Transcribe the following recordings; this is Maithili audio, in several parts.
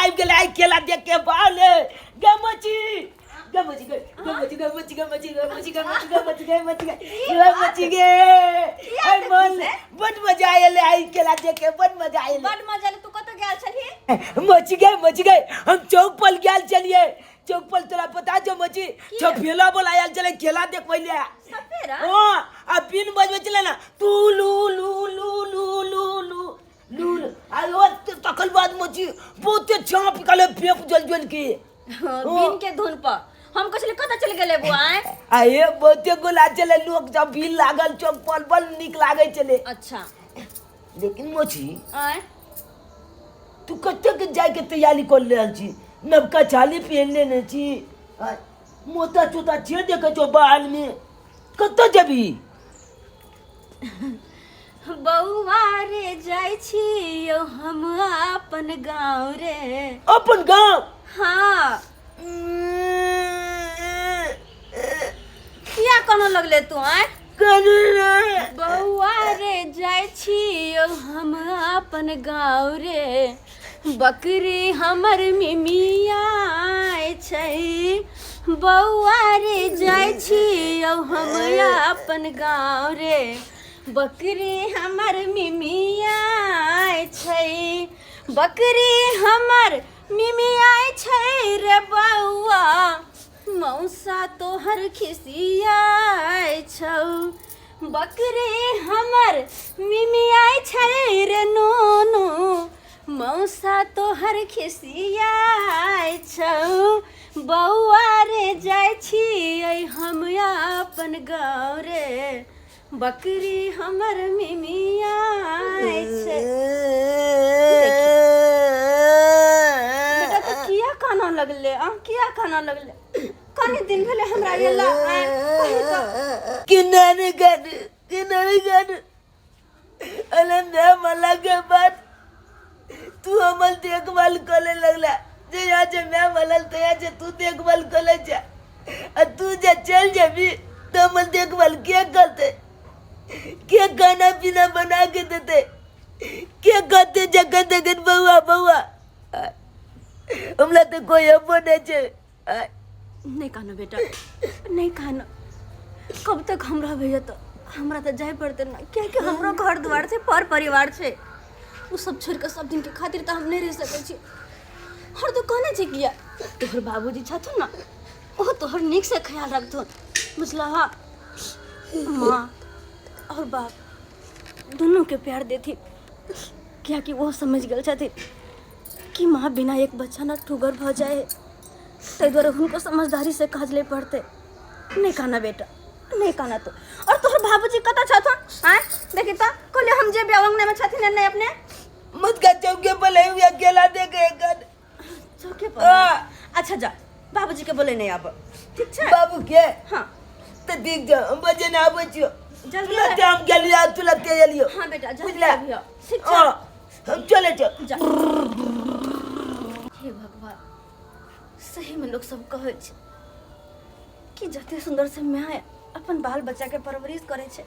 आबि गेलै आइ केला देख के बाले गे मोची गे मोची गे गे मोची गे मोची गे मोची गे मोची गे मोची गे मोची गे मोची गे गे मोची गे किया आइ एते मन खुश है? बड मजा आयल आइ केला देख के बड मजा आयल। बड मजा आयल। तू कतऽ गेल छलही? मोची गे मोची गे, हम चौक पर गेल छलिए। चौक पर तोरा पता छौ मोची, छपेला बोला आयल छलै केला देखबै ले। सपेरा? हाँ, आ बिन बजबै छलै ना तू लू लू लू लू लू लू लू लू। आ ओ तखन बाद मोची बहुते झाँप निकाले फेंक जल जल के। हाँ, बिन के धुन पर हम कहै छलियै कतऽ चलि गेलै बौआ आँय? आ हे बहुते गोला छलै, लोक सब भीड़ लागल चौक पर, बड़ नीक लागै छलै। अच्छा। लेकिन मोची आँय? तू कतेक जायके तैयारी कर रहल छी? नवका छाली पहिन लेने छी, आ मोता चोता छे देखै छौ बाल में, कतऽ जेबही? बौआ रे जाइ छी यौ हम अपन गाँव रे। अपन गाँव? हाँ। किया कहने लगले तू आँय? बौआ रे जाइ छी यौ हम अपन गाँव रे, बकरी हमर मिमिया छै। बौआ रे जाइ छी यौ हम अपन गाँव रे, बकरी हमर मिमिया छै। बकरी हमर मिमिया छै रे बौआ, मौसा तोहर खिसियाइ छौ। बकरी हमर मिमियाइ छै रे नूनू, मौसा तोहर खिसियाइ छौ। बौआ रे जाइ छियै हम अपन गाँव रे, बकरी हमर मिमियाइ छै। बेटा तू किया कानऽ लगले? आ किया कानऽ लगले? कनी दिन भेलै हमरा एला आँय, कही तऽ। किनारे गड किनारे गड अरे मैं मरला के बाद तू हमर देखभाल करे लगला। जे यहाँ जे मैं मरल तो यहाँ जे तू देखभाल करे जा, आ तू जे चल जेबी तो हमर देखभाल के करते? के खाना पीना बना के देते? के कहते जगह जगह बउआ बउआ? हमरा तो कोई अबो नहीं छे। नहीं कहना बेटा, नहीं कहना। कब तक हम रहबै तो हमरा तऽ जाय पड़तै ने, कियाकि हमरो घर दुआर छै, पर परिवार छै। ओ सब छोड़ि कऽ सब दिनके खातिर तऽ हम नहि रहि सकै छी। और तू कहने छै किया, तोहर बाबूजी छथुन ने, ओ तोहर नीकसँ ख्याल रखथुन, बुझलह? माँ और बाप दुनूके प्यार देथिन, कियाकि ओ समझि गेल छथिन कि माँ बिना एक बच्चा ने ठुगर भऽ जाइ है। ताहि दुआरे हुनको समझदारीसँ काज लै पड़तै। नहि काना बेटा, नहि काना तू। और तोहर बाबूजी कतऽ छथुन? आँय देखी तऽ, कहलियै हम जेबै अङ्गनामे, छथिन ने? नहि अपने मत का चौके पर ले हुआ अकेला देखे कर। चौके पर? हाँ। अच्छा जा, बाबूजी के बोले नहीं आब, ठीक छै? बाबू के? हाँ। तो देख जा, हम बजे ना आबै छियो। जल्दी तुरंते हम गेलियो, तुरंते एलियो। हाँ बेटा, जल्दी बुझला? आबियो, ठीक छै? हाँ, हम चले छो। जा। हे भगवान, सही में लोग सब कहै छै कि जते सुंदर से माय अपन बाल बच्चा के परवरिश करे छै,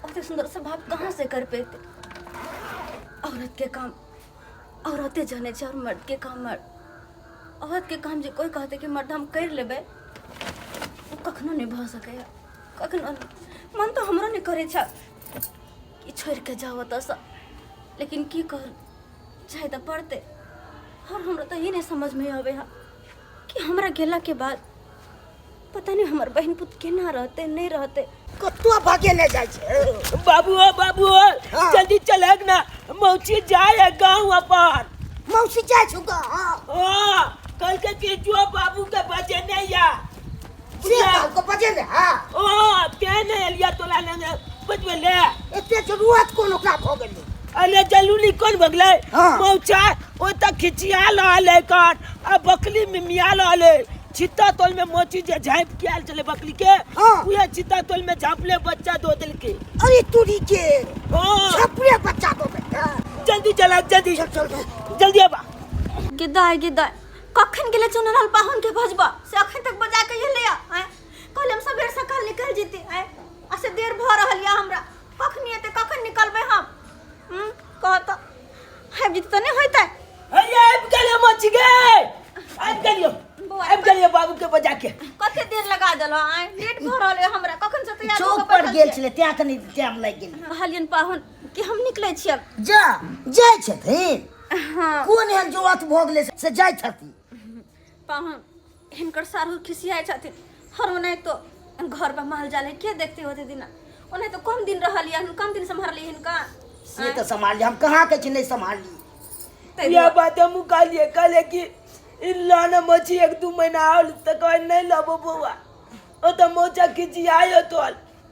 ओते सुंदर से बाप कहाँ से कर पेते। औरत के काम औरते जाने छै और मर्द के काम मर्द। औरत के काम जे कोई कहते कि मर्द हम कर लेबै, ओ कखनो नहि भऽ सकैए, कखनो नहि। मन तऽ हमरो नहि करै छै कि छोड़ि कऽ जाउ ओतऽसँ, लेकिन की करू, जाय तऽ पड़तै। और हमरा तऽ ई नहि समझमे अबै है कि हमरा गेलाके बाद पता नहि हमर बहिन पुत केना रहतै, नहि रहतै। कतौ भागे ले जाइ छै। बाबू ओ बाबू ओ। हाँ। जल्दी चलक ना, मौसी जाए है गाँव अपन। मौसी जाइ छौ गाँव? हाँ, कल के कि जो बाबू के बजे नहीं या से कहलको बजे ले? हाँ। ओ के नहीं एलिया तोला ने बजबे ले। एते जरूरत कोन ओकरा भऽ गेलै? अरे जरूरी कोन भगलै? हाँ। मौचा ओ तक खिचिया रहल है कर आ बकली में मिया रहल है। छित्ता तोल में मोची जे झाँप के आयल छलै बकली के। हाँ। उहे छित्ता तोल में झाँपले बच्चा दो देलकै। अरे तोरी के। हाँ। छपरे बच्चा दो देलकै। जल्दी चला जल्दी। चल, चल, चल। जल्दी आबा। गे दाय गे दाय, कखन गेलै चुनलाल पाहुन के भजबा से अखन तक बजा के एलै आँय? कहले हम सबेर सकाल निकल जेती आँय, आ से देर भऽ रहल यऽ हमरा। कखन एतै, कखन निकलबै हम? कह तऽ, आबि जेतै तऽ नहि होइतै। हैया आबि गेलै मोची। के बजा के। कते देर लगा देलो आय, लेट भऽ रहल है हमरा, कखन से तैयार चौक भऽ कऽ पर बैठल गेल छियै। छलै तें कनि टाइम लागि गेल। कहलियनि पाहुन कि हम निकलै छी आब। जा जाइ छथिन? हाँ। कोन एहन जरूरत भऽ गेलै से जाइ छथिन? पाहुन, हिनकर सारू खिसियाइ छथिन हर, ओनाहि तो घर पर माल जाल है, के देखते होते दिना, ओनाहि तो कम दिन रहल यऽ, कम दिन सम्हारली हिनका। से तऽ सम्हारली, हम कहाँ कहै छी नहि सम्हारली। ताहि यह दुआरे। बात हम कहलिए, कहलिए कि इ लाना मछी एक दू महीना आल तऽ कहे नहीं लाबो बौआ, ओ तऽ मोचा खिचियायो तो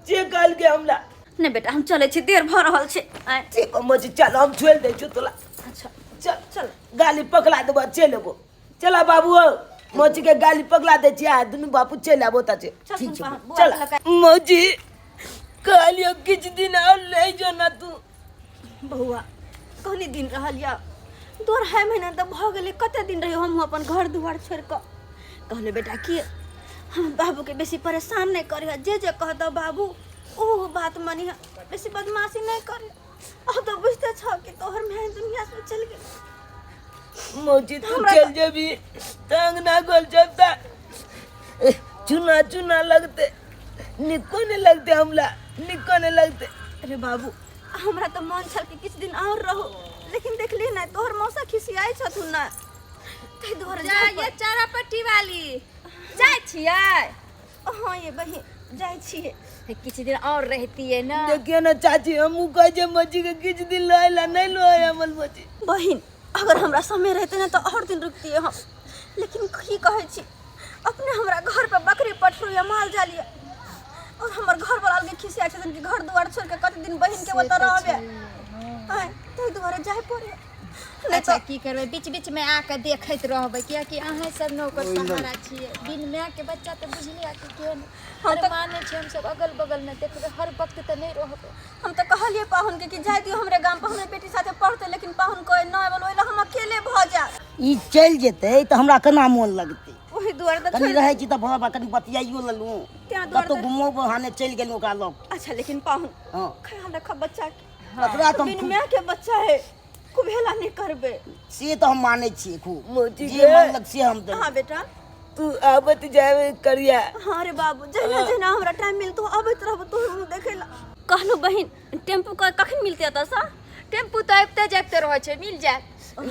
जे कहल के हमरा। नहि बेटा, हम चलै छी, देर भऽ रहल छै। आँय। ठीक है मछी, चल हम छोड़ि दै छियौ तोला। अच्छा। चल। चल। गाली पकड़ा देबो, चलि एबो। चला बाबू, हो मौजी के गाली पकड़ा दै छियै आ दुनू बापू चलि आबो ता छै। चल। ठीक सुन छै। पाहुन, बौआ चल के लऽ कऽ। मौजी, कहलियो किछु दिन और ले जो ना तू। बौआ, कहनी दिन रहल यऽ, 2.5 महीना तऽ भऽ गेलै, कते दिन रहियो हमहूँ अपन घर दुआर छोड़ि कऽ। कहले बेटा कि हम बाबूके बेसी परेशान नहि करिह, जे जे कहतऽ बाबू ओ बात मानिह, बेसी बदमाशी नहि करिह। अब तऽ बुझिते छह कि तोहर माय दुनिया से चलि गेल। मौजी, तू हमरा चल जेबी तऽ अंगना गोल जब तऽ चुना चुना लगते, निको नहि लगते हमरा, निको नहि लगते। अरे बाबू, हमरा तऽ मन छल कि किछु दिन और रहू, लेकिन देखली नहि तोहर मौसा खिसियाइ छथुन ना, ताहि दुआरे जा जाय ये चारा पट्टी वाली जाइ छियै? हाँ ये बहिन, जाइ छियै। किछु दिन और रहतियै ना। देखियो ना चाची, हमहूँ कहै छियै मौजी के किछु दिन लए ला, नहि लए हमर मौजी। बहिन, अगर हमरा समय रहते ना तऽ और दिन रुकतियै हम, लेकिन की कहै छी, अपने हमरा घर पर बकरी पठरू या माल जाल या, और हमर घर वाला अलगे खिसिया छथिन कि घर दुआर छोड़ के कते दिन बहिन के से ओतऽ तऽ रहबे। छै, आँय, ताहि दुआरे जाय पड़े नहि। अच्छा तऽ की करबै, बीच बीच मे आके देखैत रहबै, कियाकि अहाँ सब ने ओकर सहारा छियै। बिन माय के बच्चा तऽ बुझलियै कि केहन। हम अरे तऽ मानै छियै, हमसब अगल बगल मे देखबै, हर वक्त तऽ नहि रहबै। हम तऽ कहलियै पाहुन के कि जाय दियौ हमरे गाम पर, हमरे बेटी साथे पढ़तै, लेकिन पाहुन कहै नहि, बोल ओहि लए हम अकेले भऽ जायब। ई चलि जेतै तऽ हमरा केना मोन लगतै? ओहि दुआरे तऽ कनि छोड़ि रहै छी तऽ भऽ कनि बतियाइयो लेलहुँ, तें दुआरे कतहु तऽ घुमो बहाने चलि गेलहुँ ओकरा लग। अच्छा, लेकिन पाहुन, हँ। ख्याल रखब बच्चा के। ओकरा तऽ हम बिन खूब माय के बच्चा है, कुबेला नहि करबै। से तऽ हम मानै छियै खूब। मौजी जे के मानलक से हम देबै। हाँ बेटा। तू आबत जाबे करिया। हाँ रे बाबू, जहिना जहिना हमरा टाइम मिलतो अबैत रहबो तोहर मुँह देखै ला। कहलहुँ बहिन, टेम्पू कखन मिलतै एतऽसँ? टेम्पू तऽ आबिते जाइते रहै छै, मिल जायत।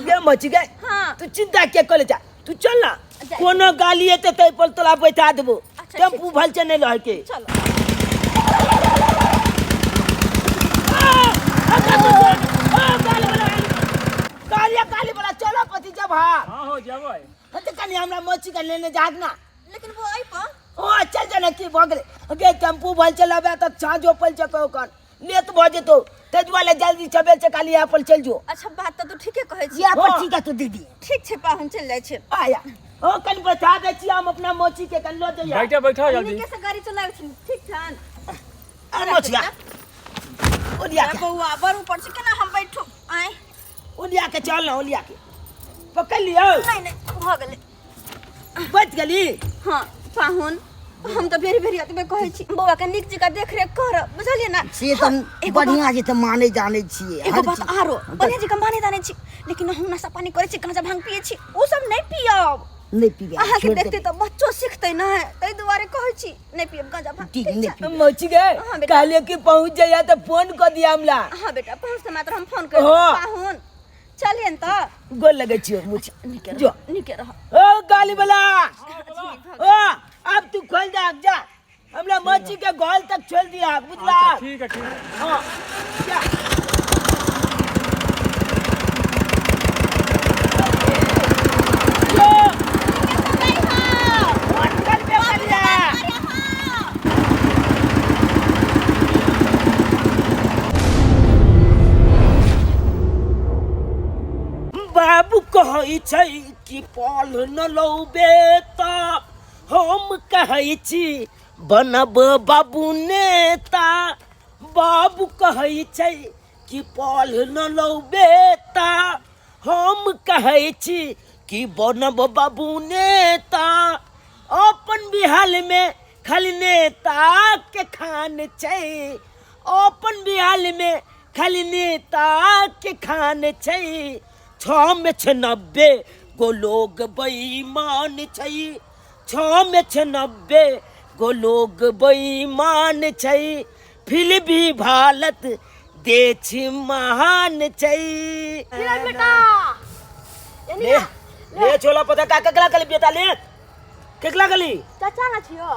गे मची गे। हाँ। तू चिंता के करे जा, तू चल ना। जाय। कोनो गाली एते तै पर तोरा बैठा देबो। अच्छा, टेम्पू भल छै नहीं रह के। चलो। कालिया काली वाला चलो पति जब हाँ। हाँ हो जेबै। हाँ तऽ कनि हमरा मौसी के लेने जात ना। लेकिन वो अइ पर ओ चल जाना की भऽ गेलै गे, टेम्पू भल चलाबे तऽ साँझो पल चको ओकर लेट भऽ जेतौ, ताहि दुआरे जल्दी चबे छै खाली यहाँ पर चलि जो। अच्छा, बात तऽ तू ठीके कहै छी। इएह पर हाँ। ठीक है तू दीदी। ठीक छै पाहुन, चलि जाइ छै। आया ओ कनि बैठा दै छी हम अपना मौसी के, कनि लऽ जइया। बैठा बैठा जल्दी। नीके से गाड़ी चलाबै छी, ठीक छन? आ मौसिया, ओलिया के। बौआ, बड़ ऊपर छै, केना हम बैठू? आँय। ओलिया के चल ना, ओलिया के पकड़ लियौ। नहि नहि, भऽ गेलै। बच गेली। हाँ पाहुन, हम तऽ बेरी बेरी एतबे कहै छी, बौआ के नीक जकाँ देखरेख करब, बुझलियै ना? से तऽ हम एगो बात- बढ़िआँ छै तऽ मानै जानै छियै एगो हर बात चीज। आरो, बढ़िआँ जकाँ मानै जानै छी, लेकिन हम नशा पानी करै छी, गाँजा भांग पियै छी, ओ सब नहि पियब। नहि पीबै अहाँके छोड़ि देखते देबै। तऽ बच्चो सीखतै ने, ताहि दुआरे कहै छी नहि पियब गाँजा भांग। ठीक, ठीक नहि छै? पीबै। मौसी गे। हाँ बेटा। कहलियै कि पहुँच जाइया तऽ फोन कऽ दिया हमरा। हाँ बेटा, पहुँचते मात्र हम फोन कर। हाँ। पाहुन, चलियन तऽ। गोर लगै छियौ मौसी। नीके जो। रह, नीके रह। ओ गाली वाला, ओ अब तू खोल जा, जा हमरा मौसी के गोल तक छोड़ दिया, बुझला? अच्छा ठीक है, ठीक है। हाँ जा। जो। फोन करबे करिया। बाबू कहै छै कि पल न लौबे तऽ हम कहै छी बनब बाबू नेता। बाबू कहै छै कि पल न लौबे तऽ हम कहै छी कि बनब बाबू नेता। अपन बिहारमे खाली नेता के खान छै, अपन बिहारमे खाली नेता के खान छै। 6 में छै 90 गो लोग बेईमान छै, छओ में छै 90 गो लोग बेईमान छै, फिर भी भारत देश महान छै। बेटा ले ले छोला पता का केकरा कली बेटा ले केकरा कली चाचा ना छियो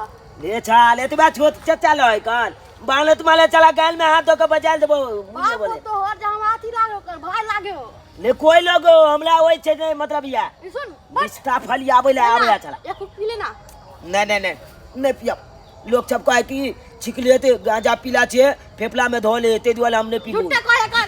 ले छा ले तो बा छोट चचा लय कान बांगले तुम्हारे चला गाल में हाथ धो के बजाल देबो बुझले बाप बोले तो हर जहाँ अथी लागे ओकर भाई लागे हो ले कोई लोग हमरा ओइ छै नहीं मतलब या ई सुन रिश्ता फली आबै ले आबै चला एक फूट पी लेना। नहीं नहीं नहीं नहीं पियब। लोग सब कहे कि छिक लिए ते गांजा पीला छे फेफड़ा में धो ले ते दुआरे हम नहीं पीबो। झूठे कहे कर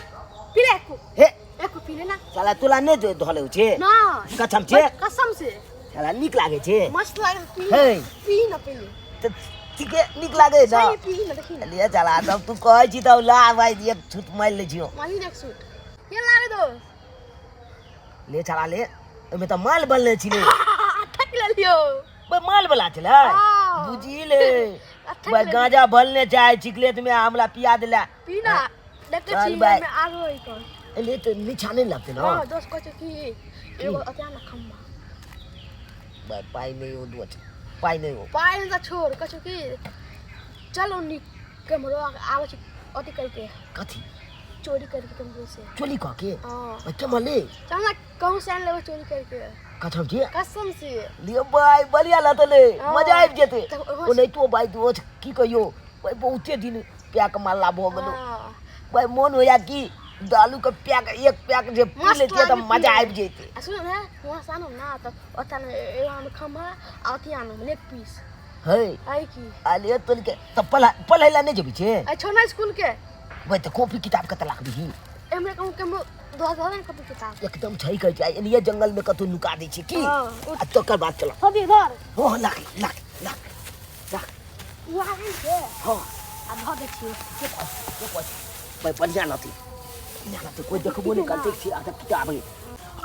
पी ले एक फूट। हे एक फूट पी लेना। साला तोला नहीं धो ले छे ना कसम छे कसम से साला नीक लागे छे मस्त लागे पी हे। पी ना पी ले त ठीके नीक लागे ना सही पी ना देखी ना ले चला तब तू कहै छी तब ला भाई एक छूट मारि लै छियो। मारी एक सूट के लागे दो ले चला ले ओहिमे तऽ माल बनले छिले ठक ले लियो बे माल वाला छलै हाँ। बुझी ले ठक बे ले गांजा भलने चाहे चिकलेट में हमरा पिया देला पी ना देखते चल छी भाई। में आरो होई कर ले तो नीचा नहीं लगते ना। हां दोस्त कहै छै कि एगो अत्या ना खम्बा बे पाई नहीं हो दो पाई नहीं हो पाई नहीं छोड़ कहै छै कि चलो नी कैमरो आबै छै अथी करके कथी चोरी करके कैमरो से। चोरी कह के हां बे केमा ले चल ना कहूं से आन लेबै चोरी करके कसम छी कसम से लियो भाई बढ़िया लगते ले हाँ। मजा आबि जेते तब ओ नहीं तो भाई दोस्त की कहियो भाई बहुते दिन प्याक मारला भऽ गेलो हाँ भाई मन होया कि दालू के प्याक एक प्याक जे पी मस्त लेतियै तऽ लागे मजा पीले। आबि जेते। आ सुन ने वहाँ से आनू ना तऽ ओतऽ ने एगो आम खम्भा आ अथी आनू लेग पीस है आई की आ ले तोल के तऽ पढ़ै लए नहि जेबही छे आ छोड़ना स्कूल के भाई तऽ कॉपी किताब कतऽ राखबिही एमरे कहूँ के दो हजार ने कॉपी किताब एकदम छै कहै छै एनिये जंगल में कतौ नुका दै छै की हाँ, आ तकर बाद चल हो इधर हो लाख लाख लाख लाख वहाँ आन के हाँ आ धऽ दै छियै के कहै छै भाई बढ़िया रहतै बढ़िया रहतै कोई देखबो नहि करतै छी आ किताब है।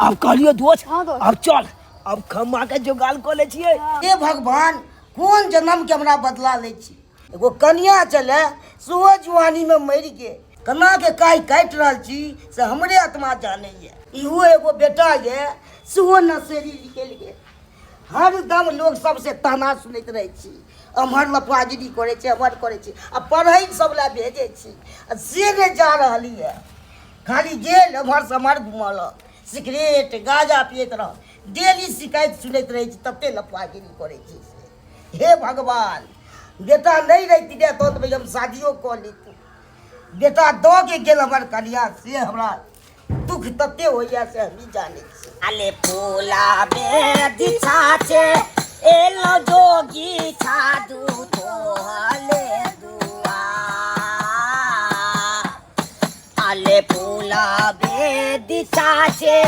आब कहलियो दोस्त हाँ दोस्त। आब चल अब खम्मा के जोगाड़ कऽ लै छियै। हे भगवान कोन जन्म के हमरा बदला लै छी। एगो कनिया चले सेहो जुआनी में मरि गेल केना के काहि काटि रहल छी से हमरे आत्मा जानैए। इहो एगो बेटा ये सेहो नशेरी निकलि गेल। हरदम लोग सबसे ताना सुनैत रहै छी अमहर लफागिरी करै छै अमहर करै छै आ पढ़ै सब लए भेजै छी आ से नहि जा रहल यऽ। खाली गेल एम्हर से एम्हर घुमलक सिगरेट गाँजा पियैत रहल डेली शिकायत सुनैत रहै छी तते लफागिरी करै छी से। हे भगवान बेटा नहि रहिती रहए तहन तऽ हम शादियो कऽ लैतहुँ। बेटा दऽ के गेल हमर कनिया से हमरा दुख तते होइए से हमही जानै छी। अले फूला बेदिछा छे एलो जोगी साधु तोहले दुआ अले फूला बेदिछा छे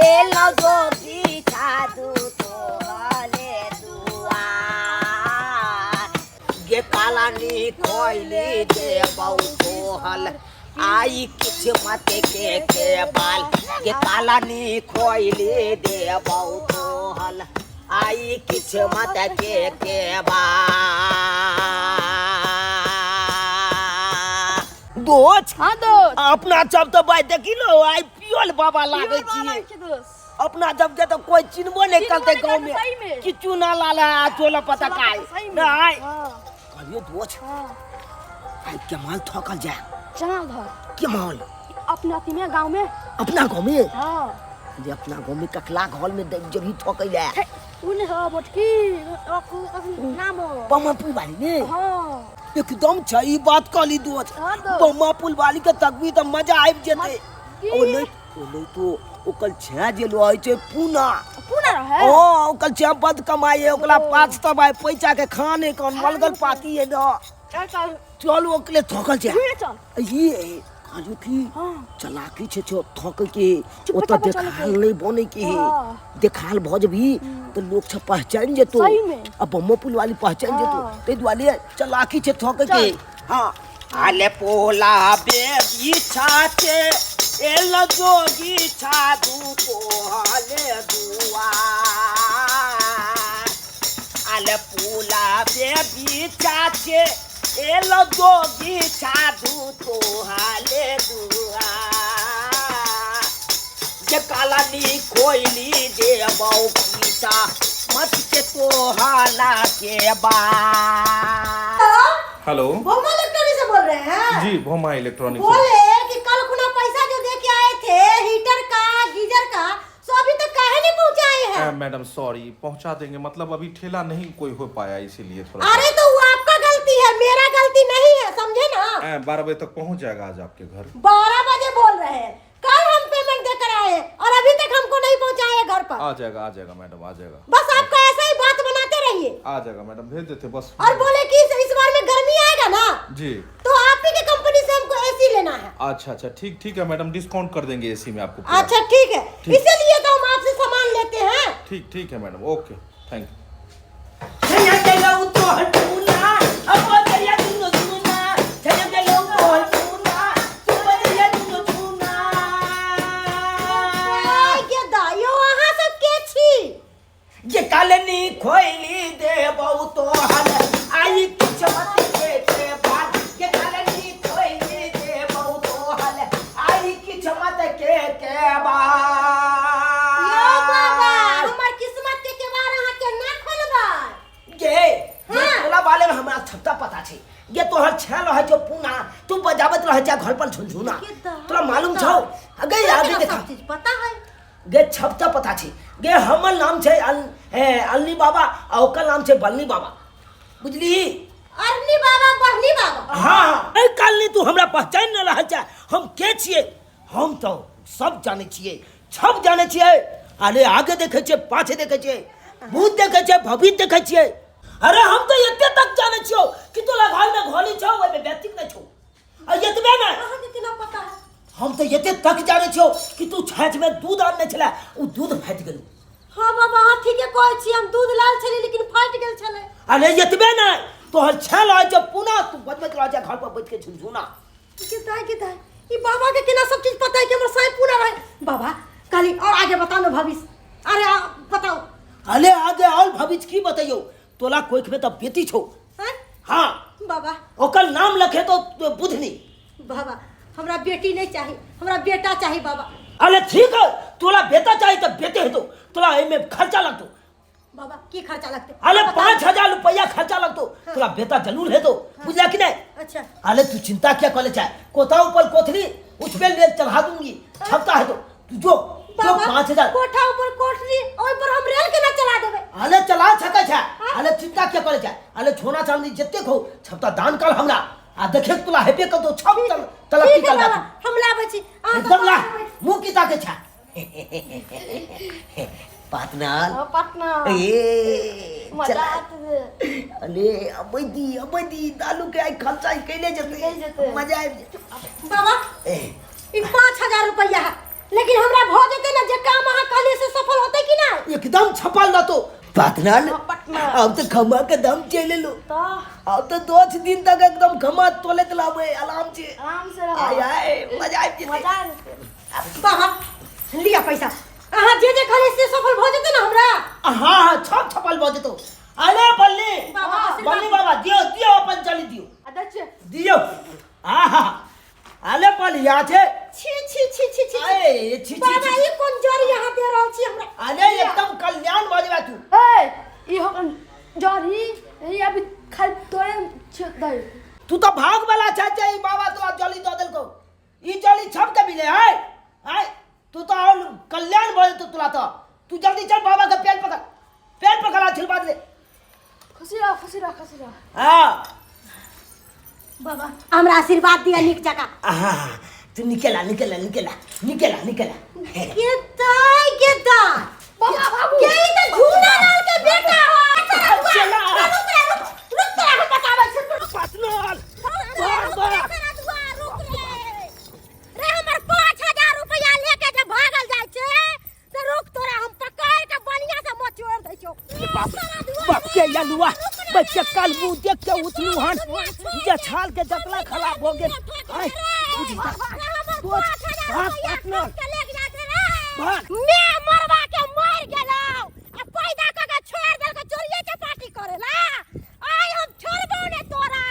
एलो जोगी साधु तोहले दुआ गे कालानी खोइली दे बहु तोहल आई किछ मत के बाल के कालानी खोइली दे बहु तोहल आई किछ मत के बाल। दोस्त हाँ दोस्त अपना सब तो भाई देखी लो आई पियल बाबा लागे छियै। दोस्त अपना जब के तो कोई चिन्हबो नहीं चिन्हबो करते नहीं गांव करतै, में सही में। किछु ना लाला चोला पता चोला काय पता सही में। नहीं हाँ। कहलियो दोस्त हाँ। आई कमाल थकल जाए चना धर कमाल अपना अथी में गांव में अपना गांव में हाँ जे अपना गांव में ककला घर में देख जब ही थकल जाए उ नहीं हो मोटकी नाम हो बमा पुल वाली ने हाँ एकदम सही बात कहली दोस्त हाँ दोस्त। बमा पुल वाली के तकबी त मजा आबि जेतै। की? ओ नहीं तो ओकर छे जे रहै छै पूना पूना रहै ओ ओकर छे बद कमाई है ओकरा पास तब आय पैसा के खाने कौन मलगल पाती है ना चल चल चल ओकले थकल छै घुरे चल ये कहलियो की हाँ। चलाकी छै छो थकै के चुप ओतऽ चाप चलै देखाल नहीं बनै के है हाँ। देखाल भऽ जेबही तऽ लोक सब पहचान जेतौ सही में। आ बम्बो पुल वाली पहचान जेतौ हाँ। ताहि दुआरे चलाकी छै थकै के हाँ आले पोला बेबी छाते एल जोगी साधु तोहले दुआ आले पोला बेबी छाते एल जोगी साधु तोहले दुआ जे कालानी खोइली दे बहु पीसा किस्मत के तोहला के बाद। हेलो, भोमा इलेक्ट्रॉनिक से बोल रहे हैं? जी, भोमा इलेक्ट्रॉनिक्स। बोले कि कल खुना पैसा जो दे के आए थे हीटर का गीजर का, सो अभी तक काहे नहीं पहुंचाए हैं? मैडम सॉरी, पहुंचा देंगे, मतलब अभी ठेला नहीं कोई हो पाया, इसीलिए थोड़ा। अरे तो वो आपका गलती है, मेरा गलती नहीं है, समझे ना? 12 बजे तक पहुंच जाएगा आज आपके घर। 12 बजे बोल रहे हैं, कल हम पेमेंट देकर आए हैं और अभी तक हमको नहीं पहुंचाए हैं घर पर। आ जाएगा, आ जाएगा मैडम, आ जाएगा। बस आपका ऐसा ही बात बनाते रहिए। आ जाएगा मैडम, भेज देते बस। और बोले कि इस बार में गर्मी आएगा ना, जी, तो आप ही के कंपनी से हमको एसी लेना है। अच्छा अच्छा, ठीक ठीक है मैडम, डिस्काउंट कर देंगे एसी में आपको पूरा। अच्छा ठीक है, ठीक। इसीलिए तो हम आपसे सामान लेते हैं। ठीक ठीक है मैडम, ओके, thank you. छया गेलौ तोहर पूना, अब बजरिया दुनो सुना। छया गेलौ तोहर पूना, तू बजरिया दुनो सुना। आय गे दाइयो, अहाँ सब के छी? ये कालनी खोइली देबौ तोहर आई किस्मत के के बाद। ये कालनी खोइली देबौ तोहर आई किस्मत के बाद। यो बाबा, हमर किस्मत के केवाड़ अहाँ के ना खोलबै। गे ये तोला बारे में हमरा छपता पता छै। ये तोहर छेल रहै छौ पूना, तू बजाबत रहै छै घर पर झुनझुना, के दा- तोरा मालूम छौ? गे आगे केना देखा सब चीज पता है। गे छपता पता छै। गे हमर नाम छै अल्ली बाबा आ ओकर नाम छै बल्ली बाबा, बुझली? अरनी बाबा, बढ़नी बाबा। हाँ, ए कालनी तू हमरा पहचान न रहल छै हम के छियै। हम तो सब जानै छियै, सब जानै छियै। अरे आगे देखै छियै, पाछे देखै छियै, भूत देखै छियै, भविष्य देखै छियै। अरे हम तो एते तक जानै छियौ कि तोरा घर में घोली छौ, ओहिमे व्यक्ति नहि छौ। आ एतबे नहि, अहाँके केना पता है? हम तो एते तक जानै छियौ कि तू छाँछ में दूध आनने छले, ओ दूध फाटि गेलौ। हाँ बाबा, अहाँ ठीके कहै छी, हम दूध लाल छलियै लेकिन फाटि गेल छलै। अरे एतबे नहि, तोहर छेल रहै छौ पुनः, तू बजबैत रहै छै घर पर बैठ के झुनझुना। के दाइ, के दाइ, ई बाबा के केना सब चीज पता है कि हमर साई पूरा रहे? बाबा कहली और आगे बताओ ना भविष्य। अरे बताओ। अरे आगे और भविष्य की बतैयौ, तोला कोख में तो बेटी छौ। हैं? हाँ बाबा, ओकर नाम लखे तो बुधनी। बाबा हमरा बेटी नहीं चाहिए, हमरा बेटा चाहिए बाबा। अरे ठीक है, तोला बेटा चाहिए तो बेटे हेतो, तोला एमे खर्चा लगतो। बाबा की खर्चा लगते? अरे 5000 रुपया खर्चा लगतो, तोला बेटा जरूर हेतो, बुझला कि नहीं? अच्छा। अरे तू चिंता क्या करे चाहे, कोता ऊपर कोथली उसमें ले चढ़ा दूंगी, छपता है तो तू जो जो बाबा, 5000। कोठा ऊपर कोठरी, ओइ पर हम रेल के ना चला देबै। अरे चला सकै छै। अरे चिंता क्या करे चाहे, अरे सोना चांदी जते खो छपता दान कर हमरा, आ देखे तोला हेबे कर तो छप तल तलक ठीक है निकल बाबा, जातू। हम लाबै छी। अहाँ तऽ एकदम ला, बाहर बैठ। मुंह की ताके छा पाटना। पटना। ए मजा चला। आते है। अरे अबै दी, अबै दी, दालू के आइ खर्चा कैले निकलि जेतै, जेतै। मजा आबि जेतै। बाबा ए ई 5000 रुपया है, लेकिन हमरा भ जेतै ना जे काम अहाँ कहलियै से सफल होतै कि ना? एकदम छपल रहतो पाटना। पटना। अब तो खमा के दम चलि एलो। तो अब तो 2 दिन तक एकदम खमा तोलैत रहबै आराम से। आराम से रहो। आय आय मजा आबि जेतै। मजा आ जेतै। बाबा लिअ पैसा, अहाँ जे जे कहलियै से सफल भ जेतै ना हमरा? हाँ हाँ, छप छपल भऽ जेतौ। अरे बल्ली बाबा, आशीर्वाद। बल्ली बाबा दियौ दियौ अपन चली दियौ। आ दै छियै। दियौ। आहा अरे बलिया छै। छी छी छी छी छी। अरे छी छी बाबा छी। ई कोन जड़ी अहाँ दे रहल छी हमरा? अरे एकदम कल्याण भऽ जेबा तू। ए ई हम जड़ी ई अभी खाली तोरे छियै दै। तू तो भाग वाला छै जे ई बाबा तोरा जली दऽ देलकौ। ई जली छप के मिले है आय, तू तो और कल्याण भऽ जेतौ तोरा तो। तू जल्दी चल बाबा के पैर पकड़, पैर पकड़ आ छिलबा दे। खुशी रह, खुशी रह, खुशी रह। हाँ बाबा हमरा आशीर्वाद दिया नीक जकाँ। आहा तू निकला निकला निकला निकला निकला। के दाइ, के दाइ। बाबा बाबू। के ई तऽ झूला लाल के बेटा हो। चला। रुक रे, रुक, रुक तोरा हम बताबै छी। पाटनर। रुक रे, रुक रे, रुक रे। रे हमर 5000 रुपया लेके जे भागल जाइ छै से रुक तोरा हम पकड़ के बढ़िया से मचोड़ दै छियौ। बाप बाप के यलुआ बच्चे कल मुंह देख के उठलू हन जे छाल के जतला खराब हो गेल। आय बुझी जा। भाग पाटनर, भाग। मैं मरवा के मर गेलौ आ पैदा क के छोड़ देलको चोरिये चपाटी करेला। आइ हम छोड़बौ ने तोरा।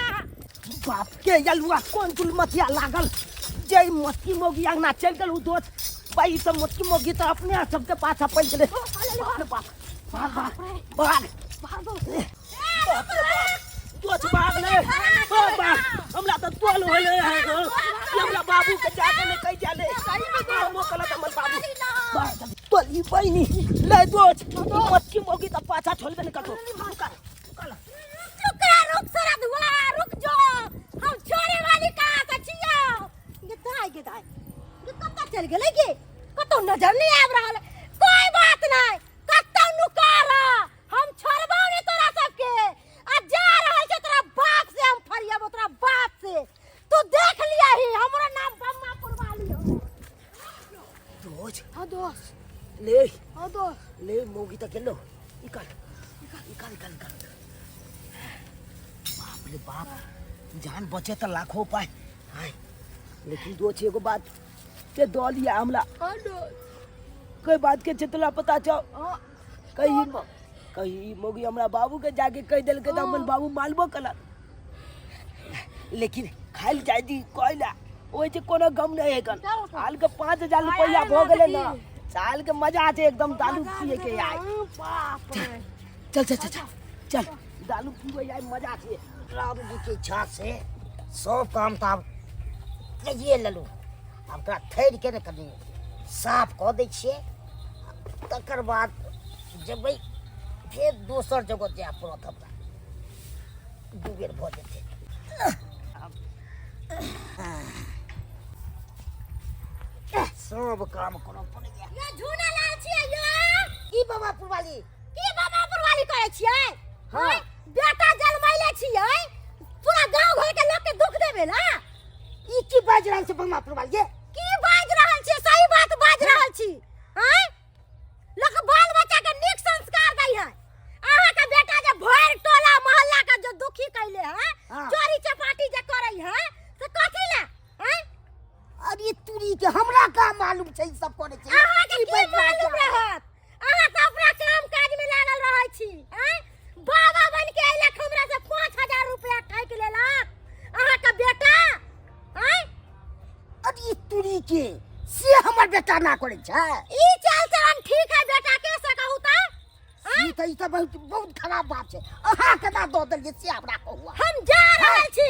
बाप के यलुआ कोन दुलमतिया लागल जे मोटकी मोगी अंगना चलि गेल। उ दोस्त भाई सब मोटकी मोगी तऽ अपने सबके पाछा पड़ि गेलै। बाप रे बाप। भाग भाग भाग दोस्त भाग ले भाग भाग हमरा तऽ तोल होले है हमरा बाबू के जाके ने कहि जाले हमो कहलक हमर बाबू भाग तोली बहिनी ले दोस्त मच्छी मोगी तऽ पाछा छोड़बे ने करतो रुक रे रुक सरदुआ रुक जो हम छोड़े वाली कहाँ से छियो गे दाई गे दाई गे कतऽ चलि गेलै गे कतौ नजर नहीं आबि रहल कोई बात नहीं कतौ नुका रह हम छोड़बौ नहीं तोरा सबके आ जा रहल छै तोरा बाप से हम फरियाबो तोरा बाप से तू देख लिया ही हमरो नाम बम्मा पुरवाली हो। दोस्त हाँ दोस्त ले हाँ दोस्त ले मौगी तऽ गेलो निकाल निकाल निकाल निकाल बाप रे बाप जान बचे तऽ लाखों उपाय आय लेकिन दोस्त एगो बात के दऽ लिया हमरा हाँ दोस्त कोई बात के चितला पता छौ हाँ कही कही मौगी हमरा बाबू के जाके कहि देलकै तऽ हमर बाबू मालबो कलक लेकिन खाइल जाय दी कोइला ओहि जे कोनो गम नहि है कन साल के 5000 रुपया भऽ गेलै ने साल के मजा छै एकदम दारू पिए के आय बाप रे चल चल चल चल चल दारू पीबै आय मजा छै। राम जी के इच्छा से सब काम तऽ आब कैये लेलहुँ। आब ओकरा थैर के ने कनि साफ कऽ दै छियै, तकर बाद जेबै फेर दोसर जगह जाय पड़त हमरा, दू बेर भऽ जेतै। सब काम करऽ पड़ैया। यो झूना लाल छियै यो। की बाबा पुरवाली? की बाबा पुरवाली करै छियै? हाँ। बेटा जन्मैले छियै पूरा गांव घर के लोग के दुख देबे ला? ई की बाजि रहल छै बाबा पुरवाली ये? की बाजि रहल छी? सही बात बाजि रहल छी। आँय लोक बाल बच्चा के नीक संस्कार दै है, अहाँ के बेटा जे भरि टोला मोहल्ला के जो दुखी कैले है, हाँ। चोरी चपाटी जे करै है से कथी ला? आँय अरे तुरी के हमरा का मालूम छै ई सब करै छै? अहाँ के ई की बाजि मालूम रहल छै? रहत? अहाँ तऽ अपना काम काज में लागल रहै छी। आँय बाबा बन के अयलक हमरा से 5000 रुपया ठकि लेलक अहाँ के बेटा। आँय अरे तुरी के से हमर बेटा ना करै छै। ई चाल चलन ठीक है बेटा के से कहू तऽ? ई तऽ बहुत बहुत खराब बात छै। अहाँ केना दऽ देलियै से हमरा कहू। हम जा रहल छी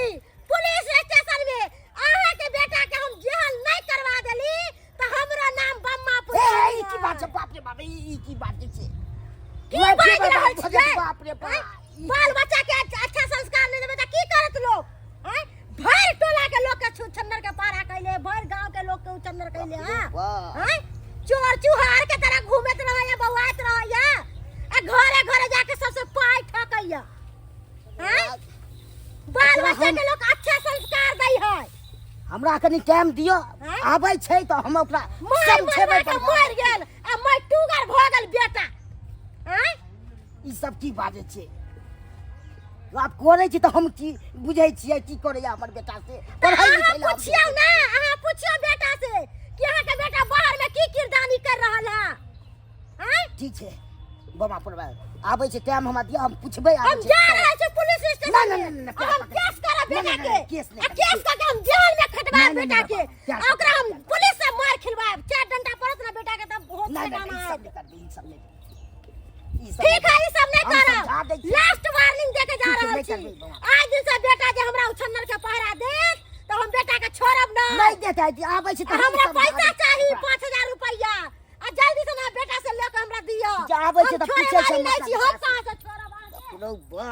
पुलिस स्टेशन में, अहाँ के बेटा के हम जेल नहीं करवा देली तऽ हमरो नाम बम्मा ए पुरवाली। ई की बात छै? बाप रे बाप, ई की बात छै? की बाप रे बाजि रहल बाप, छियै? बाप रे बाप। आँय? बाल बच्चा के अच्छा संस्कार नहीं देबै तऽ की करत लोग? आँय? भरि टोला के लोग के छुछन्नर के पारा कैले, भरि गांव के लोग के उछन्नर कैले। हाँ आँय? चोर चुहार के तरह घूमत रहैया, बौआइत रहैया आ घरे घरे जाके सबसे पाइ ठकैया। आँय? बाल बच्चा के लोग अच्छा संस्कार दै है। हमरा कनि टाइम दिअ, आँय? आबै छै तऽ हम ओकरा मार समझेबै। मरवा के मरि गेल आ मैं टूगर भऽ गेल बेटा। आँय ई सब की बाजै छै? आब करै छी तऽ हम की बुझै छियै की करैया हमर बेटा से। तऽ पढ़ै अहाँ लिखै लए आबै पुछियौ छै। ने, अहाँ पुछियौ बेटा से कि अहाँके बेटा बाहर में की किरदानी कर रहल है। आँय ठीक छै बाबा पर आबै छै, टाइम हमरा दिअ, हम पुछबै। आबै हम छै जा रहल छी पुलिस स्टेशन ना, में। ना, ना, ना, आ हम केस करब ना, बेटा ना, के। ना, केस नहीं आ करब। केस करके हम जेल में खटवाएब ना, ना, बेटा ना, के। प्यार आ ओकरा हम पुलिस से मार खिलवाएब। चार डंडा पड़त ना बेटा के तब होश ना, ना, ठिकाना ई आएत। सब नहीं करबै, ई सब नहीं, ई सब ठीक है, नहीं। ई सब नहीं हम करब। समझा दै छी। लास्ट वार्निंग दे के जा ठीक छै, रहल नहीं छी। करबै बाबा। आज दिन से बेटा जे हमरा उछन्नर के पहरा देत तऽ हम बेटा के छोड़ब ना। नहीं देतै, आबै छै तऽ हम हमरा समझा पैसा दै छी। चाही 5000 रुपया आ जल्दी से ना बेटा से लेके हमरा दिअ। जे आबै छै हम तऽ छोड़े पूछै छै वाली नहीं छी, हम हमरा। कहाँ से छोड़ब अहाँके? रौ बा,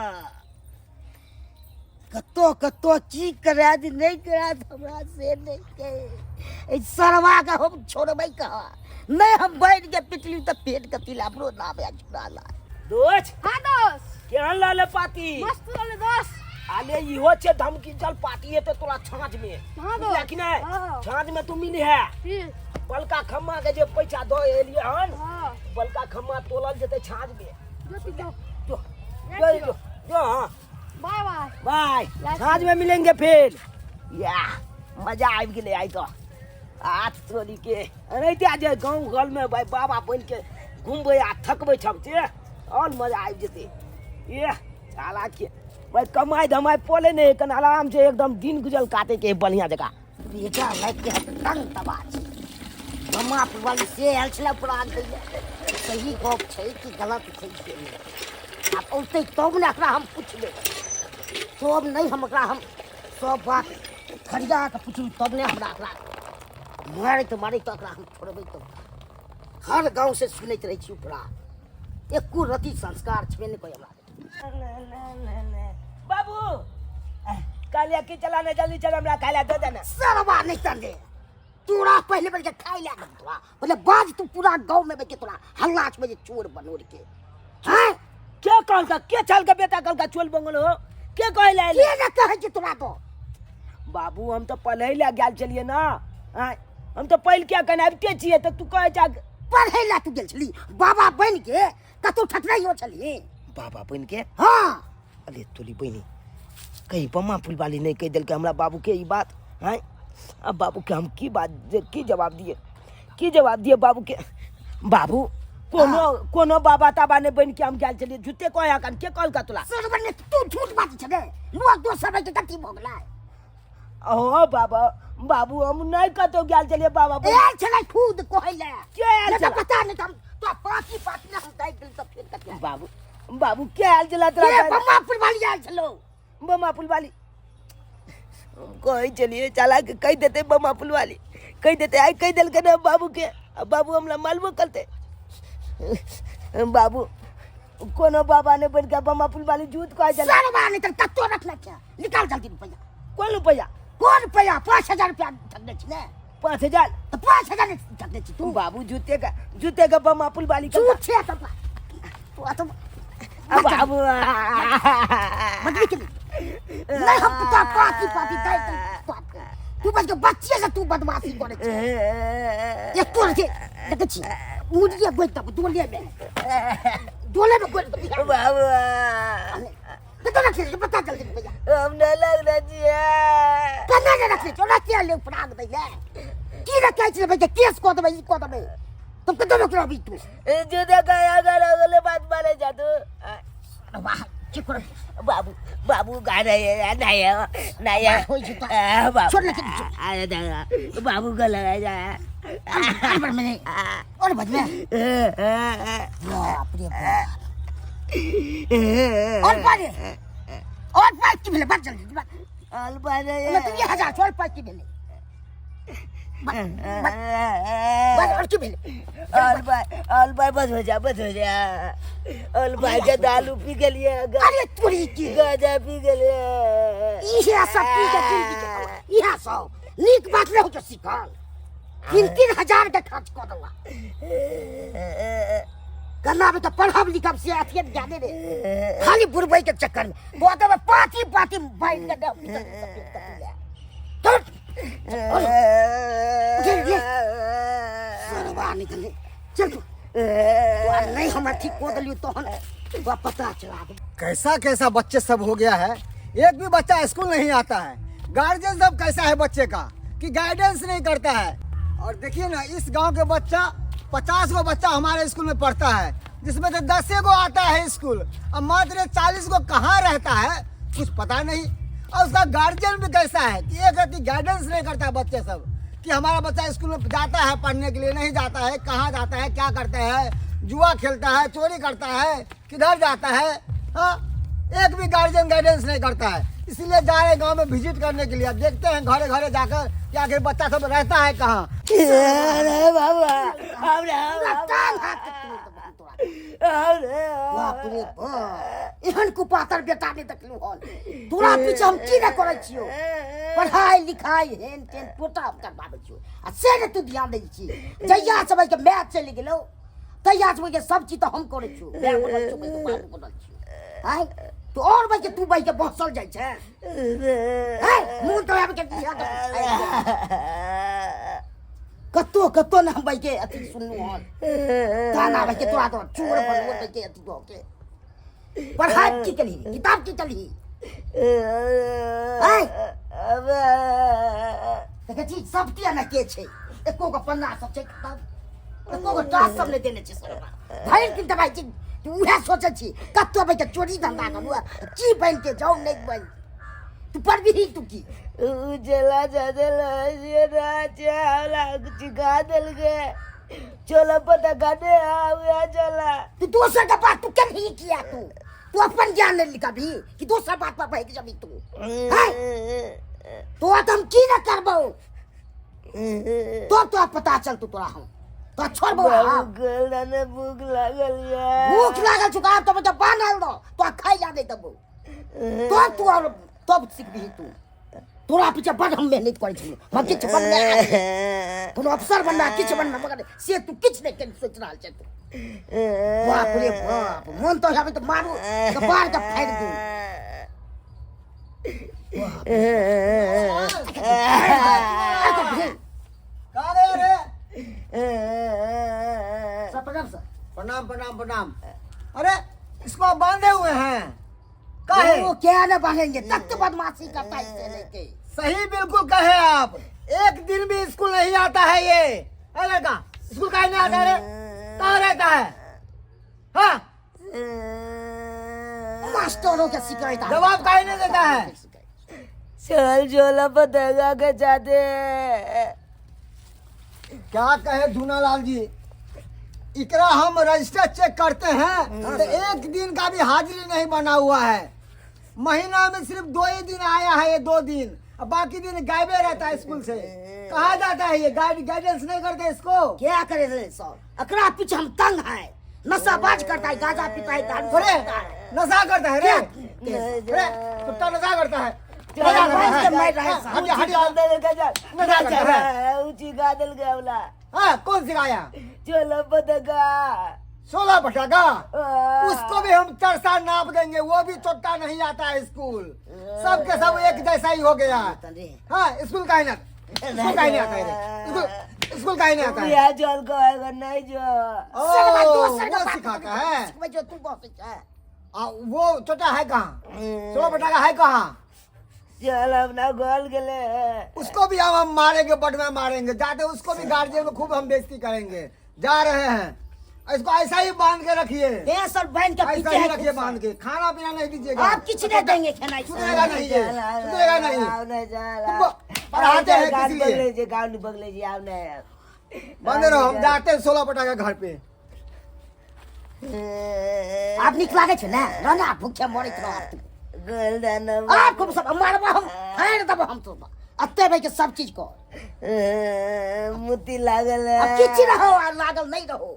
कतो कतो की करा दी नहीं करा दी हमरा से नहीं के। एहि सरवा के हम छोड़बै कहाँ? नहीं हम बैठ के पिटली तऽ पेट के तिल हमरो नाम है छुड़ाला। दोस्त। हाँ दोस्त। केहन रहलै पाती? मस्त रहलै दोस्त। आले इहो छै धमकी, चल पाती हेतै तोरा छाँझ में। हाँ दोस्त। बुझलह कि नहि? हाँ। छाँझ में तू मिली है। ठीक। बलका खम्मा के जे पैसा दऽ एलियै हन, हाँ। बलका खम्मा तोलल जेतै छाँझ में। जो तू जो। जो जो जो जो। हाँ बाय बाय बाय, साँझ में मिलेंगे फिर। या मजा आबि गेलै आइ तऽ हाथ तोड़ी के एनाहिते जे गाँव घरमे भाइ बाबा बनि के घुमबै आ थकबै छब से आओर मजा आबि जेतै। ये साला के भाइ कमाइ धमाइ पड़ै नहि, कन आराम से एकदम दिन गुजल काटे के बढ़िया जकाँ। बेटा लागि के तंग तबाह छै। मम्मा पुरवाली से आयल छलै प्राण दै लए। सही गप छै कि गलत छै से नहि। आब औतै तब ने एकरा हम पुछबै, तब नहि हम एकरा हम सब बात फरिया कऽ पुछबै तब ने हमरा एकरा मारैत मारैत एकरा हम छोड़बै। तब हर गाँव से सुनैत रहै छी, ओकरा एको रति संस्कार छेबे नहि करै हमरा। बाबू, कालिया की चलाना, जल्दी चल, हमरा खाय दे देना। सरवा नहीं तंगे तोरा पहले बेर के खाइ ला तोरा पहले बाज, तू पूरा गांव में बेके तोरा हल्ला छबे जे चोर बनोर के हैं। के कहल का के छल के बेटा कहल का चोल बंगल हो के कहल आयल? के ने कहै छै तोरा तो? बाबू, हम तो पढ़ै ला गेल छलियै ना। आँय, हम तो पढ़ि के अखन आबिते छियै तऽ तू कहै छ। पढ़ै ला तू गेल छली, बाबा बनि के कतौ ठठराइयो छली? बाबा बनि के? हाँ। अरे तोली बहिनी, कहीं बम्मा फुलवाली नहीं कहि देलकै हमरा बाबू के ई बात? आँय, अब बाबू के हम की बात की जवाब दिए, की जवाब दिए बाबू के? बाबू, कोनो कोनो बाबा ताबा नहीं बनि के हम गेल छलियै। झूठे कहे अखन। के कहलका तोरा? सर बने तू झूठ बाजै छले, लोग दोसर के कथी भऽ गेलै? ओ बाबा, बाबू, हम नहीं कतौ गेल छलियै बाबा बनि। आयल छलै खुद कहै ले। के आयल नहि तऽ छलै? पता नहि, तऽ हम तो पाँची पाँची ने हम दाबि देली तऽ फेर कथी आयल? बाबू, बाबू, के आयल छलै तोरा के? कहै? बम्मा फुलवाली आयल छलौ। बम्मा फुलवाली? हम कहै छलियै चला के कहि देतै, बम्मा फुलवाली कहि देतै। आइ कहि देलकै ने बाबू के, आ बाबू हमरा मालूमो करतै। बाबू, कोनो बाबा नहि बनि के, बम्मा फुलवाली झूठ कहै छलै। सरवा नहि तऽ कत्तो रखने छै, निकाल जल्दी रुपैआ। कोन रुपैआ? कोन रुपैआ? 5000 रुपैआ ठकने छी ने? 5000? तऽ 5000 नहि ठकने छी तू? बाबू, जूते के बम्मा फुलवाली के। झूठ छै तऽ तू तो आ बाबू। बदली के नहीं हम तो पाती पाती दाई तू बस के बच्चे से तू बदमाशी करे छी। एक तोर के देखै छी, मुड़िए गोइ तब डोले में, डोले में गोइ तब। बाबू। कतऽ रखले छी बता जल्दी रुपैआ। हम नहि लगने छियै। कन्ना ने रखले छी? ओना किया ले प्राग दै ले की रखै छी भैया? केस कऽ देबै, ई कऽ देबै। तुम कतऽ रखले अभी तू? जूते का अगर अगले बात मारे जा तू। वाह, की कर? बाबू, बाबू, गा रहे है नहीं है नहीं है। होइ छै तऽ। बाबू। छोड़ लेकिन छोड़। अरे दादा, बाबू को लगा जा। और बार मैंने और बजमे, बाप रे बाप, और पारे और पाँच की भेलै? बात जल्दी बात। अल बारे। ओमे तऽ 1000 छोड़, पाँच की भेलै? बस बस बस, और की भेलै? अल बाय, अल बाय, बस हो जा, बस हो जा। अल बाय के दारू पी गेलिए। अरे तोरी के। गाजा पी गेलिए। इहे सब पी के जिंदगी के इहे सब नीक बात नहि होइ छै सीखल। 3-3 हजार के खर्च कऽ देला। कन्ना में तऽ पढ़ब लिखब से अथिए ज्ञाने रे, खाली बुढ़बै के चक्कर में कऽ देबै पाँची पाँची बांधि के देब। चल, उठे ले। सरवा निकले, चल तू। तोरा नहीं हम अथी कऽ देलियौ तहन तोरा पता चला दे। कैसा कैसा बच्चे सब हो गया है, एक भी बच्चा स्कूल नहीं आता है। गार्जियन सब कैसा है बच्चे का कि गाइडेंस नहीं करता है। और देखिए ना, इस गांव के बच्चा, 50 गो बच्चा हमारे स्कूल में पढ़ता है, जिसमें से 10 गो आता है स्कूल। अब मात्र 40 गो कहाँ रहता है, कुछ पता नहीं। और उसका गार्जियन भी कैसा है कि एक रत्ती गाइडेंस नहीं करता है बच्चे सब कि हमारा बच्चा स्कूल में जाता है पढ़ने के लिए, नहीं जाता है, कहाँ जाता है, क्या करता है, जुआ खेलता है, चोरी करता है, किधर जाता है। हाँ, एक भी गार्जियन गाइडेंस नहीं करता है। इसलिए जा रहे गांव में विजिट करने के लिए। अब देखते हैं घरे घरे जाकर कि आखिर बच्चा सब रहता है कहाँ। अरे बाबा, हमरा पूरा टांग हाथ के तोड़ देबौ तोरा। अरे। बाप रे बाप, एहन कुपातर बेटा नहि देखलहुँ हन। तोरा पीछे हम की नहि करै छियौ, पढ़ाइ लिखाइ हेन तेन टोटा हम करबाबै छियौ आ से नहि तू ध्यान दै छी। जहिया से के माय चलि गेलौ तहिया से के सब चीज तऽ हम करै छियौ। माय बनल छियौ, भाइके बाबू बनल छियौ। आँय, तू और भाइके तू भाइके बसल जाइ छै। आँय, मुँह तो आबि के इएह तऽ कत्तो कत्तो ने हम भाइके अथी सुनलहुँ हन ताना भाइके, तोरा तो चोर बनबो भाइके अथी दऽ के। पढ़ाइ की केलही, किताब की केलही? आँय, देखै छी सब किया ने के छै, एको गो पन्ना सब छै किताब, एको गो टास सब नहि देने छै। सरवा भरि दिन दबाइ छी तू, उएह सोचै छी कत्तो भाइके चोरी धंधा करू आ की बनि के जाउ, नहि बनि तू पढ़बिही तू की? उजला जदल चिखा देलकै। चोला पता गाने आ चला। तू दोसर के बात तू के नहीं किया, तू तू अपन ज्ञान ले ली कभी कि दोसर बात पर बहक जबी तू हैं? तो तो हम की ना करबो तो तो पता चल तू तोरा हम तो छोड़बो बाबू हम। गोल ने भूख लागल या। भूख लागल चुका तो जब बान्हल दो तो खाई जा नहीं देबो तो तू और तब सीखबही तू। तोरा पीछे बड़ हम मेहनत करै छी, हम किछु बनबे कोनो अफसर बनना किछु बनना, मगर से तू किछु नहि कर सोचि रहल छै तू। बाप रे बाप, मन तो आबै तऽ मारू कपार के फाड़ि दू। का रे रे? सर प्रणाम सर। प्रणाम प्रणाम प्रणाम। अरे इसको आप बांधे हुए हैं काहे? वो क्या ना बांधेंगे, तख्त बदमाशी करता है इसे लेके। सही बिल्कुल कहे आप, एक दिन भी स्कूल नहीं आता है ये। अरे लड़का स्कूल काहे नहीं आता रे? कहाँ रहता है? हाँ मास्टरों के शिकायत आता जवाब काहे नहीं देता है? चल झोला पतंगा के जाते। क्या कहे धूनालाल जी, इकरा हम रजिस्टर चेक करते हैं तो एक दिन का भी हाजिरी नहीं बना हुआ है। महीना में सिर्फ 2 ही दिन आया है ये, 2 दिन, अब बाकी दिन गायबे रहता है स्कूल से। कहाँ जाता है ये? गाइडेंस नहीं करते इसको। क्या करे रे सर, अकरा पीछे हम तंग है, नशाबाज करता है, गांजा पीता है, दारू अरे पीता है। नशा करता है रे, अरे कुत्ता नशा करता है। नशा करता है। मार रहा है साहब। हट जा, हट जा। नशा करता है। ऊंची गादल गवला। हाँ कौन सिखाया? चोला पतंगा। 16 पटाखा, उसको भी हम चरसा नाप देंगे, वो भी चोटा नहीं आता है स्कूल। सब के सब एक जैसा ही हो गया। हाँ स्कूल का ही ना, स्कूल का ही नहीं आता है रे। स्कूल स्कूल का ही नहीं आता है। यहाँ चल को आएगा नहीं जो। ओ, वो सिखाता है। जो तू बहुत है। वो छोटा है कहाँ? 16 पटाखा है कहाँ? चल अपना गोल गले। उसको भी हम मारेंगे, बट में मारेंगे जाते, उसको भी गार्जियन को खूब हम बेइज्जती करेंगे। जा रहे हैं, इसको ऐसा ही बांध के रखिए, सर बांध के ऐसा पीछे ही है रखिए खूब बांध के, खाना पीना नहीं दीजिएगा। आप किसी नहीं देंगे खाना, सुधरेगा नहीं ये, सुधरेगा नहीं। तुमको पढ़ाते हैं किस लिए? गाँव बगले जी आओ नहीं बांधे रहो, हम जाते हैं 16 पटाखा घर पे। आप निक लागे छै ने, रहना भूखे मरैत रह आप। गोल आप खूब सब मारबो हम, फाड़ि देबो हम तो अत्ते भाई के सब चीज को। मोती लागल अब किछु रहो आ लागल नहीं रहो,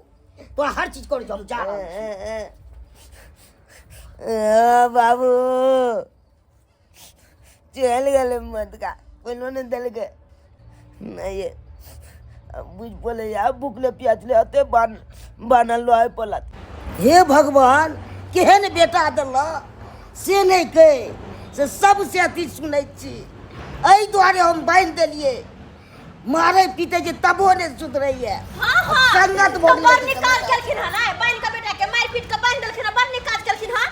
तो हर चीज करू हम जा रहल छी। बाबू चल गए मत का कोनो ने दल के नहीं बुझ बोले यार भूखले प्यासले आते बान बानल लो आए पलत। हे भगवान केहन बेटा देल से नहीं कहे से सबसे अति सुनै छी, एहि दुआरे हम बान्हि देलियै। मारे पीटे छै तबो नहि सुधरैया। हाँ हाँ संगत तो भऽ गेलै बड़ नीक काज केलखिन हँ ने, बान्हि के बेटा के मारि पीट के बान्हि देलखिन हँ, बड़ नीक काज केलखिन हँ।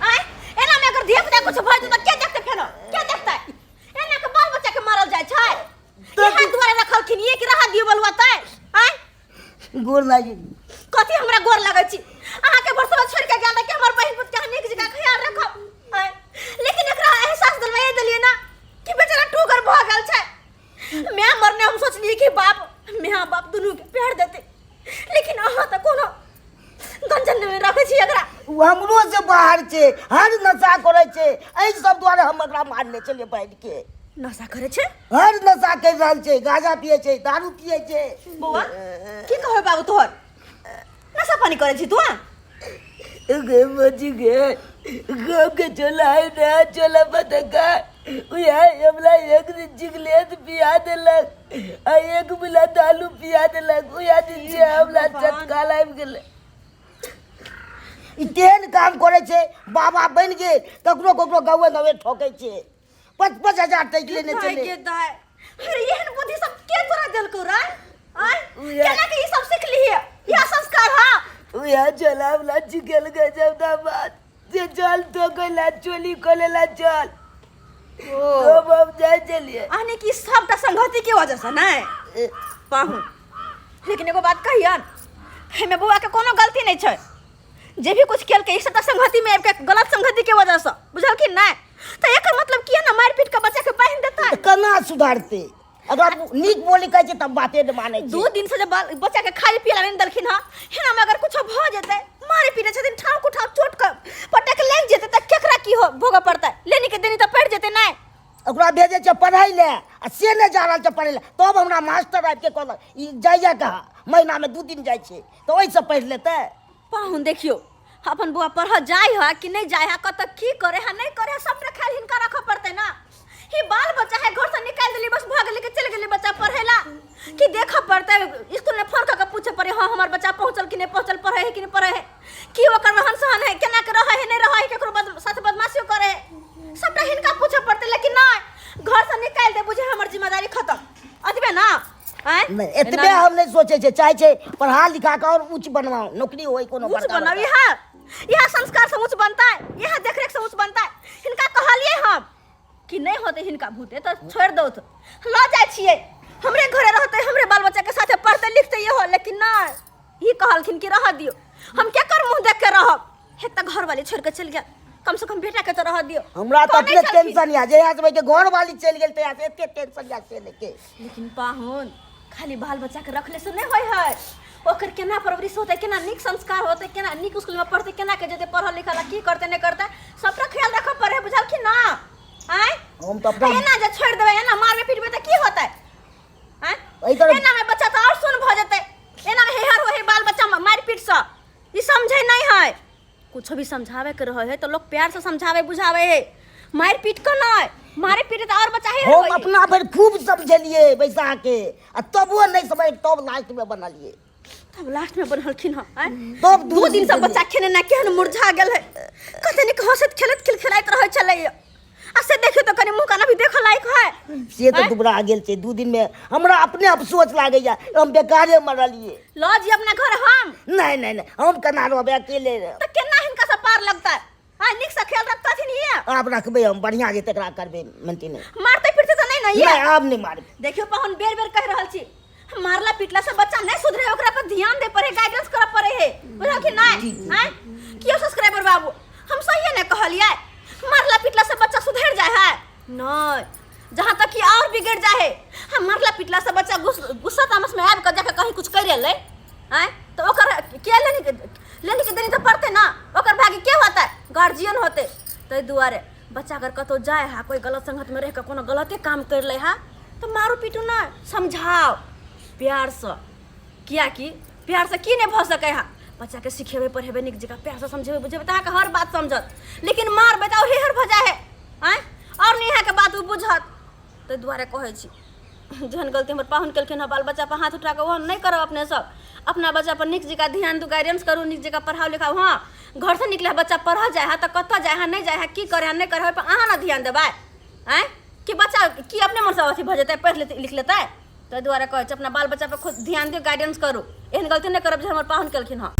आँय एना में अगर धिया पुता कुछ भऽ जेतै तऽ के देखतै फेरो, के देखतै? एना के बाल बच्चा के मारल जाइ छै, इएह दुआरे रखलखिन ये कि रह दियौ बलुआ तै। आँय गोर लागि कथी हमरा गोर लगै छी? अहाँके बरसवा छोड़ि के गेल कि हमर बहिन पुत के अहाँ नीक जकाँ ख्याल रखब। आँय लेकिन एकरा एहसास दिलवाइए देलियै ना कि बेचारा टूगर भऽ गेल छै। मैं मरने हम सोचलिए कि बाप मैं बाप दुनू के प्यार देते, लेकिन अहाँ तऽ कोनो गंजन में रखै छी एकरा। ओ हमरो से बाहर छै, हर नशा करै छै, एहि सब दुआरे हम एकरा मारने छलियै बान्हि के। नशा करै छै? हर नशा करि रहल छै, गांजा पियै छै, दारू पियै छै। बौआ की कहबै बाबू तोहर नशा पानी करै छी तू? गे मजी गे गाँव के चोला है ना चोला पतंगा उया हमला एक दिन जिगलेत पिया देलक आ एक बुला दालू पिया देलक, उया दिन से हमला चटका लाबि गेलै। ई तेहन काम करै छै, बाबा बनि गेल ककरो ककरो गौए गौए ठोकै छै, 5-5 हजार टकि लेने छलै। अरे एहन बुद्धि सब के तोरा देलकौ रे? आँय केना के ई सब सिखलिही? इएह संस्कार हा? उया चोला वाला जिगल गजब दा बात जे चल तो कोला चोली कोलेला चल तो बाप जाय चलिए। आने की सबटा संगति के वजह से नै पाहु। लेकिन एगो बात कहियन, एहिमे बौआ के कोनो गलती नहीं छै, जे भी कुछ केलकै ई सबटा संगति में आबि के गलत संगति के वजह से, बुझलखिन नै? तऽ एकर मतलब किया ना मारि पीट के बच्चा के बान्हि देतै? केना सुधारतै? अगर नीक बोली कहै छै तब बाते नहि मानै छै। 2 दिन से जब बाल बच्चा के खाए पिए ला नहीं देलखिन हां, हेना में अगर कुछो भ जेतै, मारे पीटे छथिन, ठाव कुठाव चोट के पटक लागि जेतै त केकरा की हो भोगऽ पड़तै? लेनी के देनी त पड़ि जेतै नहि। ओकरा भेजै छै पढ़ै लए आ से नहि जा रहल छै पढ़ै लए, तब हमरा मास्टर आबि के कहलक ई जाइए कहाँ, महीनामे 2 दिन जाइ छै तऽ ओहिसँ पढ़ि लेतै। पाहुन देखियौ, अपन बौआ पढ़ऽ जाइ है कि नहि जाइ है, कतऽ की करे है नहि करे है, सबटा ख्याल हिनका रखऽ पड़तै ना। ही बाल बच्चा है, घर से निकालि देली बस भऽ गेलै कि चलि गेलै बच्चा पढ़ै ला, कि देखऽ पड़तै स्कूल में फोन कऽ के पूछऽ पड़े, हाँ हमर बच्चा पहुँचल कि नहि पहुँचल, पढ़ै है कि नहि पढ़ै है, की ओकर रहन सहन है, केना के रहै है नहि रहै है, केकरो साथ बदमाशियो करे है, सबटा हिनका पूछऽ पड़तै। लेकिन नहि, घर से निकालि दे बुझे हमर जिम्मेदारी खत्म, अतबे ना? आँय? नहि, एतबे हम नहि सोचै छियै, चाहै छै पढ़ा लिखा कऽ आओर उच्च बनवाउ, नौकरी होय कोनो ऊँच बड़का बनाउ, बड़का। इएह संस्कार से ऊँच बनतै, इएह देखरेख से ऊँच बनतै। हिनका कहलियै हम कि नहि होतै हिनका भूते तऽ छोड़ि दौथ, लऽ जाइ छियै, हमरे घरे रहतै, हमरे बाल बच्चाके साथे पढ़तै लिखतै इहो। लेकिन नहि, ई कहलखिन कि रहऽ दियौ, हम केकर मुँह देख के रहब? एक तऽ घरवाली छोड़ि कऽ चलि गेल, कम से कम बेटा के तऽ रहऽ दियौ। हमरा तऽ कहने अपने छलखिन। टेंशन यऽ, जहिया से के घरवाली चलि गेल तहिया से एते टेंशन यऽ से लेके। लेकिन पाहुन, खाली बाल बच्चा के रखले से नहीं होय है, ओकर केना परवरिश होतै, केना नीक संस्कार होतै, केना नीक स्कूल में पढ़तै, केना के जेतै पढ़ल लिखल आ की करतै नहि करतै, सबटा ख्याल रखऽ पड़ै है, बुझलखिन ना? आँय? हम तऽ अपना एना जे छोड़ि देबै, एना मारबै पीटबै तऽ की होतै? आँय? एहि तरह- एना में बच्चा तऽ आओर सुन भऽ जेतै, एना में हेहर होय है बाल बच्चा मारि पीट सँ, ई समझै नहि है। कुछो भी समझावे के रहे है तो लोग प्यार से समझावे बुझावे है, मार पीट के नहीं, मारे पीटे तो और बच्चा है। हम अपना भरि खूब समझेलियै बैसा के आ तबो नहि समझ, तब लास्ट में बनलियै। तब लास्ट में बनलखिन हँ, आँय? तब 2 दिन से बच्चा खेने ना केहन मुरझा गेल है, कते नीक हंसैत खेलैत खिलखिलाइत रहै छलैया, आ से देखियौ तऽ कनि मुँह कान अभी देखऽ लायक है। से तऽ आँय? दुबरा गेल छै 2 दिन में, हमरा अपने अफसोस लागैया हम बेकारे मरलियै। लऽ जी अपना घर हम। नहि नहि नहि, हम केना रहबै अकेले रहब। तऽ केना हिनका से पार लगतै? आँय, नीक से ख्याल रखतथिन ये? आब रखबै हम बढ़िया जे तकरा करबै मेंटेन। मारतै पीटतै तऽ नहि ने ये? नहि, आब नहि मारबै। देखियौ पाहुन, बेर बेर कहि रहल छी, मारला पीटला से बच्चा नहीं सुधरे, ओकरा पर ध्यान दे पड़े, गाइडेंस करऽ पड़े है, बुझल कि नहीं? आँय कियो सब्सक्राइबर बाबू, हम सही ने कहलियै, मारला पीटला से बच्चा सुधर जाए है नहीं, जहाँ तक कि और बिगड़ जाए है। हम मारला पीटला से बच्चा गुस्सा तामस में आबि कऽ जाके कहीं कुछ करि ले, आँय, तऽ ओकर के लेनी के लेनी के देनी तऽ पड़तै ना, ओकर भाग्य के होतै? गार्जियन होतै। ताहि दुआरे बच्चा अगर कतहु जाए है, कोई गलत संगत में रह कऽ कोनो गलते काम करि लै है तऽ मारू पीटू नहि, समझाओ प्यारसँ, किएकि प्यारसँ की नहि भऽ सकै है। बच्चाके सिखेबै पढ़ेबै नीक जकाँ, प्यारसँ समझेबै बुझेबै तऽ अहाँके हर बात समझत, लेकिन मारबै तऽ आओर हेहर भऽ जाइ है, आँय, आओर नहि अहाँके बात ओ बुझत। ताहि दुआरे कहै छी, जेहन गलती हमर पाहुन केलखिन हँ बाल बच्चापर हाथ उठा कऽ, ओहन नहि करब। अपने सब अपना बच्चापर नीक जकाँ ध्यान दू, गाइडेंस करू, नीक जकाँ पढ़ाउ लिखाउ। हँ, घरसँ निकले बच्चा पढ़ऽ जाइ है तऽ कतऽ जाइ है, नहि जाइ है, की करै है, नहि करै है, ओहिपर अहाँ ने ध्यान देबै? आँय, कि बच्चा की अपने मनसँ अथी भऽ जेतै, पढ़ि लेतै लिख लेतै? ताहि दुआरे कहै छी, अपना बाल बच्चापर खुद ध्यान दियौ, गाइडेंस करू, एहन गलती नहि करब जे हमर पाहुन केलखिन हँ।